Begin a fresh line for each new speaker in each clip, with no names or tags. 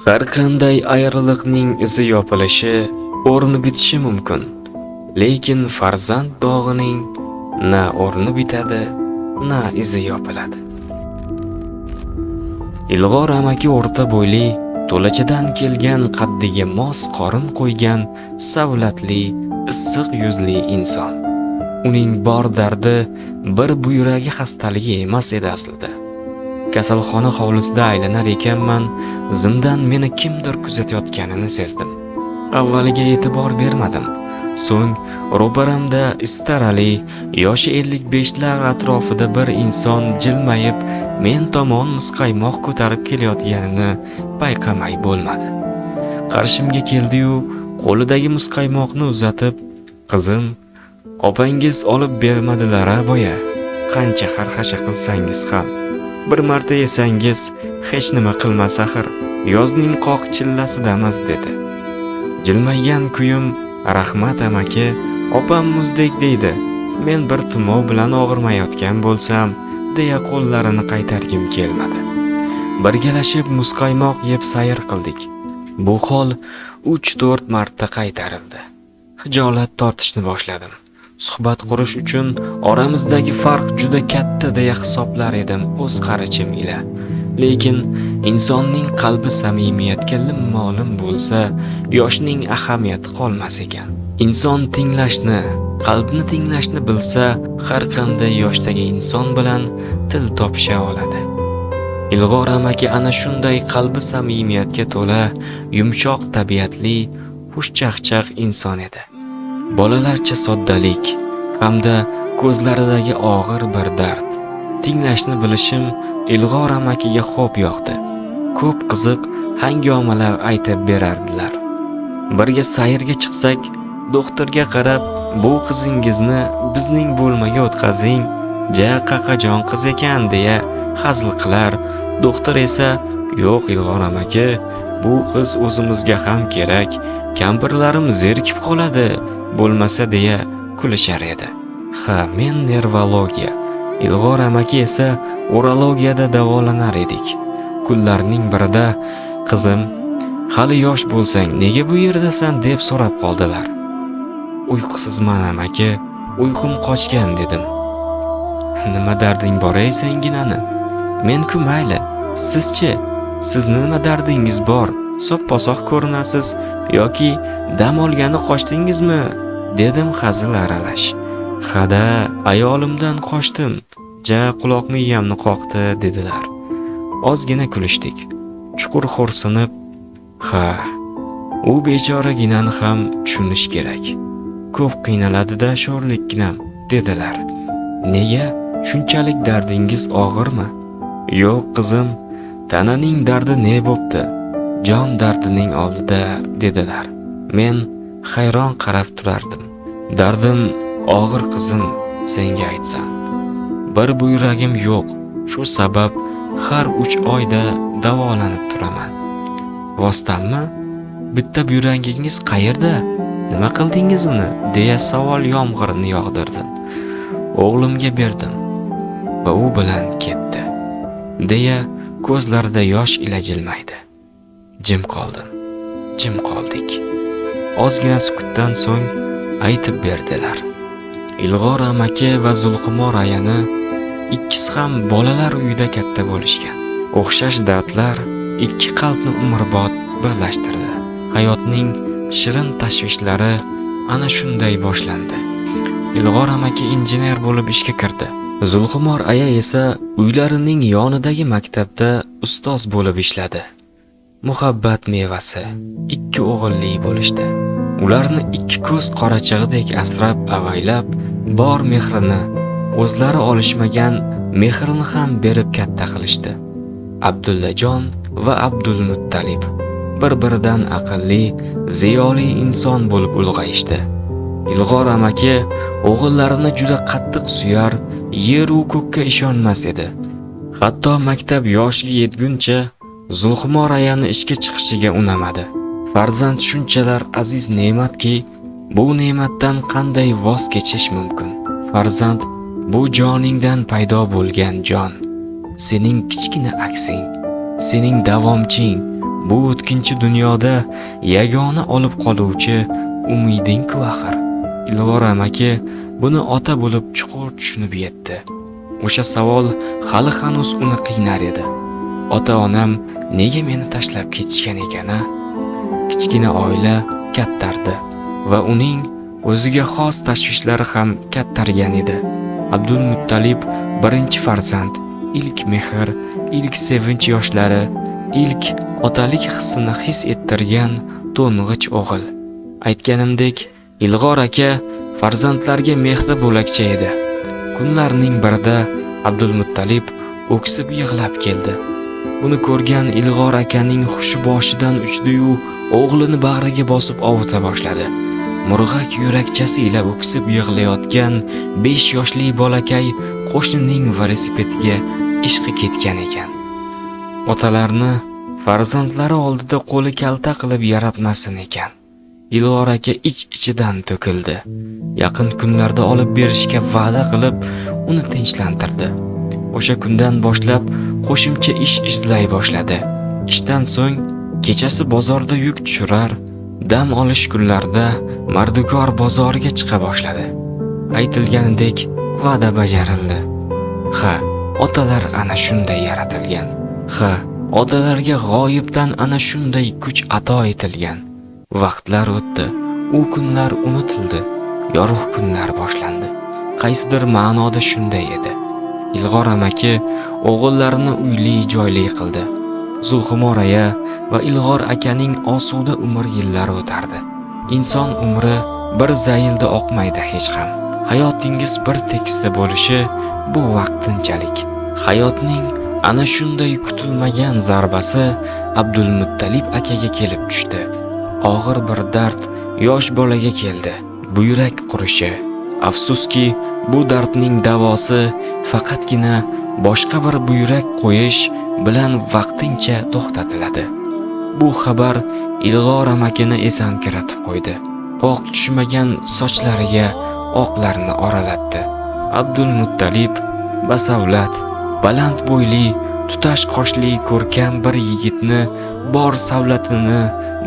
Har qanday ayriliqning izi yopilishi, o'rni bitishi mumkin. Lekin farzand dog'ining na o'rni bitadi, na izi yopiladi. Ilg'or amaki o'rta bo'yli, to'lachadan kelgan, qaddiga mos qorin qo'ygan, savlatli, issiq yuzli inson. Uning bor dardi bir buyragi xastaligi emas edi aslida. Kasalxona hovlisida aylanar ekanman, zimdan meni kimdir kuzatayotganini sezdim. Avvaliga e'tibor bermadim. So'ng ro'paramda istarali, yoshi 55lar atrofida bir inson jilmayib, men tomon muzqaymoq ko'tarib kelayotganini payqamay bo'lmadi. Qarshimga keldi-yu, qo'lidagi muzqaymoqni uzatib, "Qizim, opangiz olib bermadilar-a boya. Qancha xarxasha qilsangiz ham, bir marta yesangiz hech nima qilmas axir. Yozning qoq chillasidamiz" dedi. Jilmaygan kuyim, "Rahmat amaki, opam muzdek deydi. Men bir tumov bilan og'irmayotgan bo'lsam" deya qo'llarini qaytargim kelmadi. Birgalashib muzqaymoq yeb sayr qildik. Bu hol 3-4 marta qaytarildi. Hijolat tortishni boshladim. Suhbat qurish uchun oramizdagi farq juda katta deya hisoblar edim o'z qarichim ila. Lekin insonning qalbi samimiyatga lim-molim bo'lsa, yoshning ahamiyati qolmas ekan. Inson tinglashni, qalbni tinglashni bilsa, har qanday yoshdagi inson bilan til topisha oladi. Ilg'or amaki ana shunday qalbi samimiyatga to'la, yumshoq tabiatli, xushchaqchaq inson edi. Bolalarcha soddalik hamda ko'zlaridagi og'ir bir dard. Tinglashni bilishim Ilg'or amakiga xo'p yoqdi. Ko'p qiziq hangomalar aytib berardilar. Birga sayrga chiqsak, doktorga qarab, "Bu qizingizni bizning bo'lmaga o'tkazing, ja qaqajon qiz ekan" deya hazil qilar. Doktor esa, "Yo'q Ilg'or amaki, bu qiz o'zimizga ham kerak, kampirlarim zerikib qoladi, bo'lmasa" deya kulishar edi. Ha, men nervologiya, Ilg'or amaki esa urologiyada davolanar edik. Kunlarning birida, "Qizim, hali yosh bo'lsang, nega bu yerdasan?" deb so'rab qoldilar. "Uyqusizman amaki, uyqum qochgan" dedim. "Nima darding bor ey senginani? Men-ku mayli, sizchi, sizni nima dardingiz bor? Soppa-sog' ko'rinasiz yoki dam olgani qochdingizmi?" dedim hazil aralash. "Hada, ayolimdan qochdim. Ja quloq miyamni qoqdi" dedilar. Ozgina kulishdik. Chuqur xo'rsinib, "Ha, u bechoraginani ham tushunish kerak. Ko'p qiynaladi-da sho'rlikkinam" dedilar. "Nega shunchalik dardingiz og'irmi?" "Yo'q qizim, tananing dardi ne bo'pti? Jon dardining oldida" dedilar. Men hayron qarab turardim. "Dardim og'ir qizim, senga aytsam. Bir buyragim yo'q, shu sabab har 3 oyda davolanib turaman." "Rostdanmi? Bitta buyragingiz qayerda? Nima qildingiz uni?" deya savol yomg'irini yog'dirdim. "O'g'limga berdim va u bilan ketdi" deya ko'zlarida yosh ila jilmaydi. Jim qoldim. Jim qoldik. Ozgina sukutdan so'ng aytib berdilar. Ilg'or amaki va Zulqumor ayani ikkisi ham bolalar uyida katta bo'lishgan. O'xshash dardlar ikki qalbni umrbod birlashtirdi. Hayotning shirin tashvishlari ana shunday boshlandi. Ilg'or amaki injener bo'lib ishga kirdi. Zulqumor aya esa uylarining yonidagi maktabda ustoz bo'lib ishladi. Muhabbat mevasi ikki o'g'illi bo'lishdi. Ularni ikki ko'z qorachig'idek asrab avaylab, bor mehrini, o'zlari olishmagan mehrini ham berib katta qilishdi. Abdullajon va Abdulmuttalib bir-biridan aqlli, ziyoli inson bo'lib ulg'ayishdi. Ilg'or amaki o'g'illarini juda qattiq suyar, yer u ko'kka ishonmas edi. Hatto maktab yoshiga yetguncha Zulxumor ayani ishga chiqishiga unamadi. Farzand shunchalar aziz ne'matki, bu ne'matdan qanday voz kechish mumkin? Farzand bu joningdan paydo bo'lgan jon, sening kichkina aksing, sening davomching, Bu o'tkinchi dunyoda yagona olib qoluvchi umiding-ku axir. Ilg'or amaki buni ota bo'lib chuqur tushunib yetdi. O'sha savol hali hanuz uni qiynar edi. Ota-onam nega meni tashlab ketishgan ekan-a? Kichkina oila kattardi va uning o'ziga xos tashvishlari ham kattargan edi. Abdulmuttalib birinchi farzand, ilk mehr, ilk sevinch yoshlari, ilk otalik hissini his ettirgan to'ng'ich o'g'il. Aytganimdek, Ilg'or aka farzandlarga mehri bo'lakcha edi. Kunlarning birida Abdulmuttalib o'ksib yig'lab keldi. Buni ko'rgan Ilg'or akaning hushi boshidan uchdi-yu, o'g'lini bag'riga bosib ovuta boshladi. Murg'ak yurakchasi ila o'ksib yig'layotgan 5 yoshli bolakay qo'shnining velosipediga ishqi ketgan ekan. Otalarni farzandlari oldida qo'li kalta qilib yaratmasin ekan. Ilg'or aka ich-ichidan to'kildi. Yaqin kunlarda olib berishga va'da qilib, uni tinchlantirdi. O'sha kundan boshlab qo'shimcha ish izlay boshladi. Ishdan so'ng kechasi bozorda yuk tushirar, dam olish kunlarida mardikor bozoriga chiqa boshladi. Aytilganidek va'da bajarildi. Ha, otalar ana shunday yaratilgan. Ha, otalarga g'oyibdan ana shunday kuch ato etilgan. Vaqtlar o'tdi, u kunlar unutildi, yorug' kunlar boshlandi. Qaysidir ma'noda shunday edi. Ilg'or amaki o'g'illarini uyli joyli qildi. Zulxumor aya va Ilg'or akaning osuda umr yillari o'tardi. Inson umri bir zaylda oqmaydi hech ham. Hayotingiz bir tekisda bo'lishi bu vaqtinchalik. Hayotning ana shunday kutilmagan zarbasi Abdulmuttalib akaga kelib tushdi. Og'ir bir dard yosh bolaga keldi. Buyrak qurishi. Afsuski, bu dardning davosi faqatgina boshqa bir buyrak qo'yish bilan vaqtincha to'xtatiladi. Bu xabar Ilg'or amakini esankiratib qo'ydi. Oq tushmagan sochlariga oqlarni oralatdi. Abdulmuttalib basavlat, baland bo'yli, tutash qoshli ko'rkam bir yigitni bor savlatini,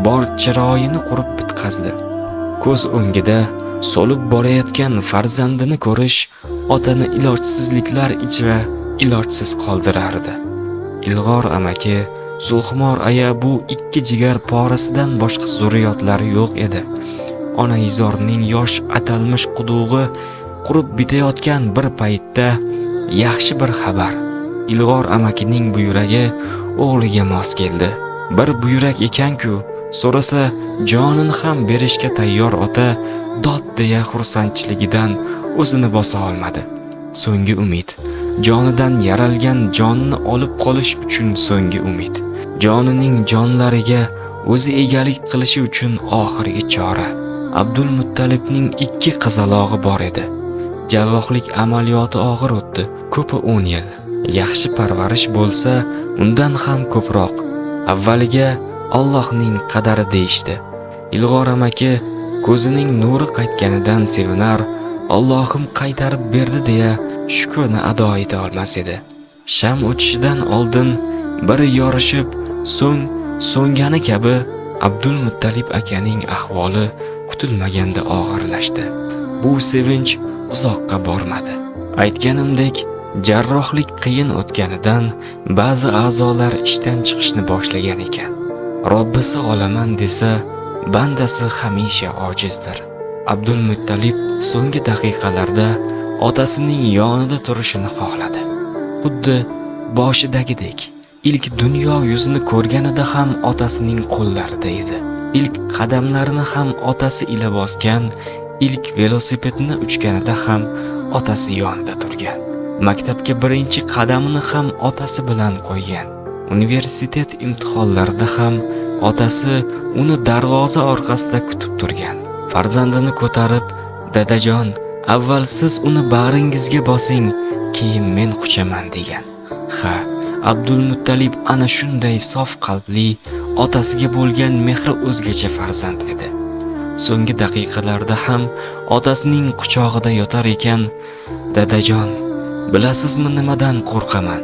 bor chiroyini qurib bitqazdi. Ko'z o'ngida so'lib borayotgan farzandini ko'rish otani ilojsizliklar ichra ilojsiz qoldirardi. Ilg'or amaki, Zulxumor aya bu ikki jigar porasidan boshqa zurriyotlari yo'q edi. Ona izorning yosh atalmish qudug'i qurib bitayotgan bir paytda yaxshi bir xabar. Ilg'or amakining buyragi o'g'liga mos keldi. Bir buyrak ekan-ku, so'rasa jonini ham berishga tayyor ota dod deya xursandchiligidan o'zini bosa olmadi. So'nggi umid, jonidan yaralgan jonini olib qolish uchun so'nggi umid, jonining jonlariga o'zi egalik qilishi uchun oxirgi chora. Abdulmuttalibning 2 qizalog'i bor edi. Jarrohlik amaliyoti og'ir o'tdi, ko'pi 10 yil. Yaxshi parvarish bo'lsa, undan ham ko'proq. Avvaliga Allohning qadari deyishdi. Ilg'or amaki ko'zining nuri qaytganidan sevinar, Allohim qaytarib berdi deya shukrni ado eta olmas edi. Sham o'chishidan oldin biri yorishib, so'ng so'ngani kabi Abdulmuttalib akaning ahvoli kutilmaganda og'irlashdi. Bu sevinch uzoqqa bormadi. Aytganimdek, jarrohlik qiyin o'tganidan ba'zi a'zolar ishdan chiqishni boshlagan ekan. Robbisi olaman desa, bandasi hamisha ojizdir. Abdulmuttalib so'nggi daqiqalarda otasining yonida turishini xohladi. Xuddi boshidagidek, ilk dunyo yuzini ko'rganida ham otasining qo'llarida edi. Ilk qadamlarini ham otasi ila bosgan, ilk velosipedini uchganida ham otasi yonida turgan. Maktabga birinchi qadamini ham otasi bilan qo'ygan. Universitet imtihonlarida ham otasi uni darvoza orqasida kutib turgan. Farzandini ko'tarib, "Dadajon, avval siz uni bag'ringizga bosing, keyin men quchaman" degan. Ha, Abdulmuttalib ana shunday sof qalbli, otasiga bo'lgan mehri o'zgacha farzand edi. So'nggi daqiqalarda ham otasining quchog'ida yotar ekan, "Dadajon, bilasizmi nimadan qo'rqaman?"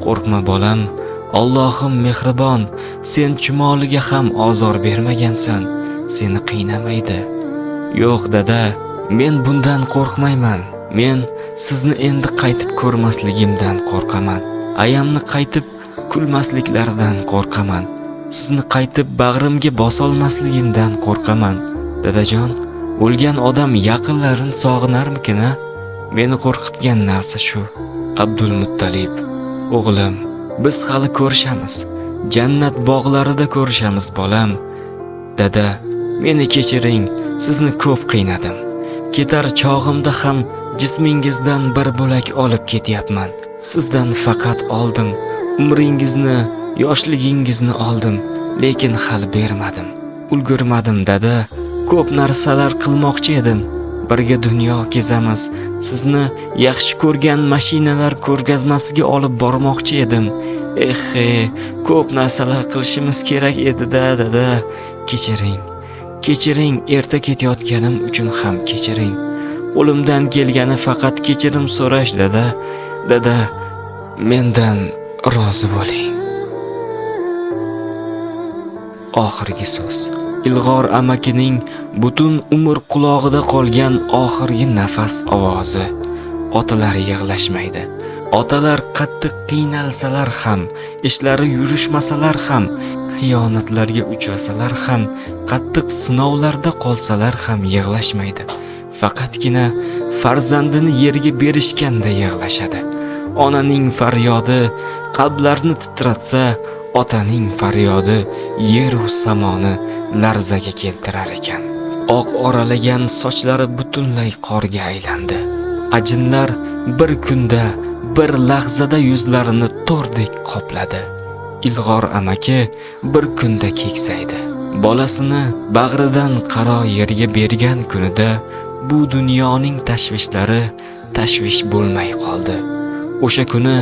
"Qo'rqma bolam, Allohim mehribon, sen chumoliga ham ozor bermagansan, seni qiynamaydi. Yo'q dada, men bundan qo'rqmayman. Men sizni endi qaytib ko'rmasligimdan qo'rqaman. Ayamni qaytib kulmasliklaridan qo'rqaman. Sizni qaytib bag'rimga bosolmasligimdan qo'rqaman. Dadajon, o'lgan odam yaqinlarini sog'inarmikin-a? Meni qo'rqitgan narsa shu. Abdulmuttalib, o'g'lim, biz hali ko'rishamiz. Jannat bog'larida ko'rishamiz, bolam. Dada, meni kechiring, sizni ko'p qiynadim. Ketar chog'imda ham jismingizdan bir bo'lak olib ketyapman. Sizdan faqat oldim. Umringizni, yoshligingizni oldim, lekin hali bermadim. Ulgurmadim dada. Ko'p narsalar qilmoqchi edim. Birga dunyo kezamiz. Sizni yaxshi ko'rgan mashinalar ko'rgazmasiga olib bormoqchi edim. Eh, ko'p narsalar qilishimiz kerak edi-da, dada. Kechiring. Kechiring, erta ketayotganim uchun ham kechiring. Qo'limdan kelgani faqat kechirim so'rash, dada. Dada, mendan rozi bo'ling. Oxirgi so'z. Ilg'or amakining butun umr qulog'ida qolgan oxirgi nafas ovozi. Otalar yig'lashmaydi. Otalar qattiq qiynalsalar ham, ishlari yurishmasalar ham, xiyonatlarga uchrasalar ham, qattiq sinovlarda qolsalar ham yig'lashmaydi. Faqatgina farzandini yerga berishganda yig'lashadi. Onaning faryodi qalblarni titratsa, otaning faryodi yer-u samoni larzaga keltirar ekan. Oq oralagan sochlari butunlay qorga aylandi. Ajinlar bir kunda, bir lahzada yuzlarini to'rdek qopladi. Ilg'or amaki bir kunda keksaydi. Bolasini bag'ridan qaro yerga bergan kunida bu dunyoning tashvishlari tashvish bo'lmay qoldi. O'sha kuni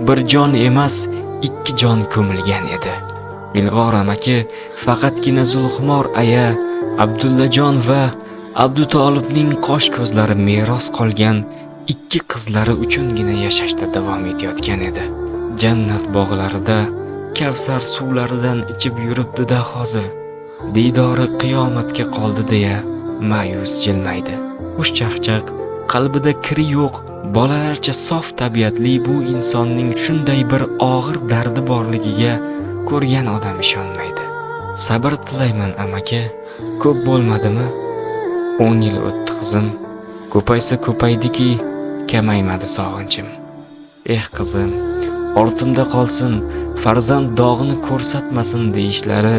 bir jon emas, ikki jon ko'milgan edi. Ilg'or amaki faqatgina Zulxumor aya, Abdullajon va Abdutolibning qosh ko'zlari meros qolgan ikki qizlari uchungina yashashda davom etayotgan edi. Jannat bog'larida Kavsar suvlaridan ichib yuribdi-da hozir. Diydori qiyomatga qoldi deya ma'yus jilmaydi. Xushchaqchaq, qalbida kiri yo'q, bolalarcha sof tabiatli bu insonning shunday bir og'ir dardi borligiga ko'rgan odam ishonmaydi. Sabr tilayman amaki, ko'p bo'lmadimi? 10 yil o'tdi qizim. Ko'paysa ko'paydiki, kamaymadi sog'inchim. Eh qizim, ortimda qolsin, farzand dog'ini ko'rsatmasin deyishlari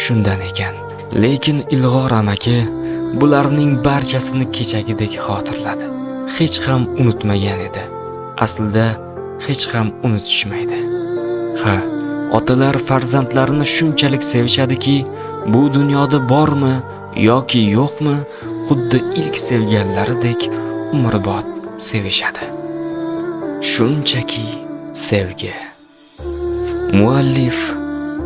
shundan ekan. Lekin Ilg'or amaki bularning barchasini kechagidek xotirladi. Hech ham unutmagan edi. Aslida hech ham unutishmaydi. Ha, otalar farzandlarini shunchalik sevishadiki, bu dunyoda bormi yoki yo'qmi, xuddi ilk sevganlaridek umrbod sevishadi. Shunchaki sevgi. Muallif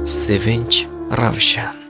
Sevinch Ravshan.